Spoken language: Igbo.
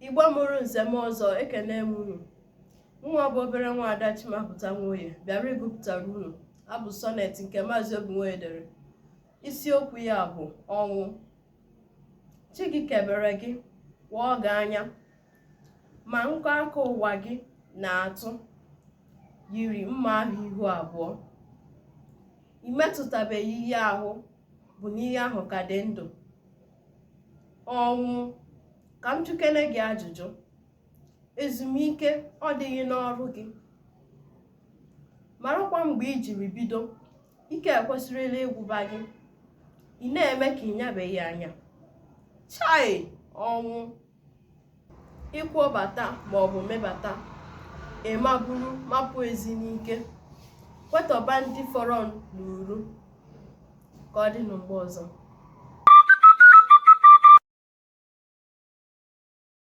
Igbo mụrụ nze mụọ ọzọ, ekene m unu. Mụnwa bụ obere nwaada Chimapụta Nwoye bịara ịgụpụtara unu abụ sọnet nke Maazị Obi Nwoye dere. Isiokwu ya bụ ọnwụ. Chi gị kebere gị kwọọ gị anya, ma nkọ aka ụwa gị na-atụ yiri mma ahụ ihu abụọ. Ị metụtabeghị ihe ahụ bụ na ihe ahụ ka dị ndụ. Ọnwụ, ka m jụkene gị ajụjụ, ezumike ọ dịghị n'ọrụ gị? Marakwa mgbe i jiri bido, ike ekwesịrịla ịgwụba gị, ị na-eme ka ị nyabeghị anya. Chai, ọnwụ! Ị kwobata maọbụ mebata, ị maburu mapụ ezi n'ike, kwetọba ndị fọrọ n'uru. Ka ọ dịnụ mgbe ọzọ.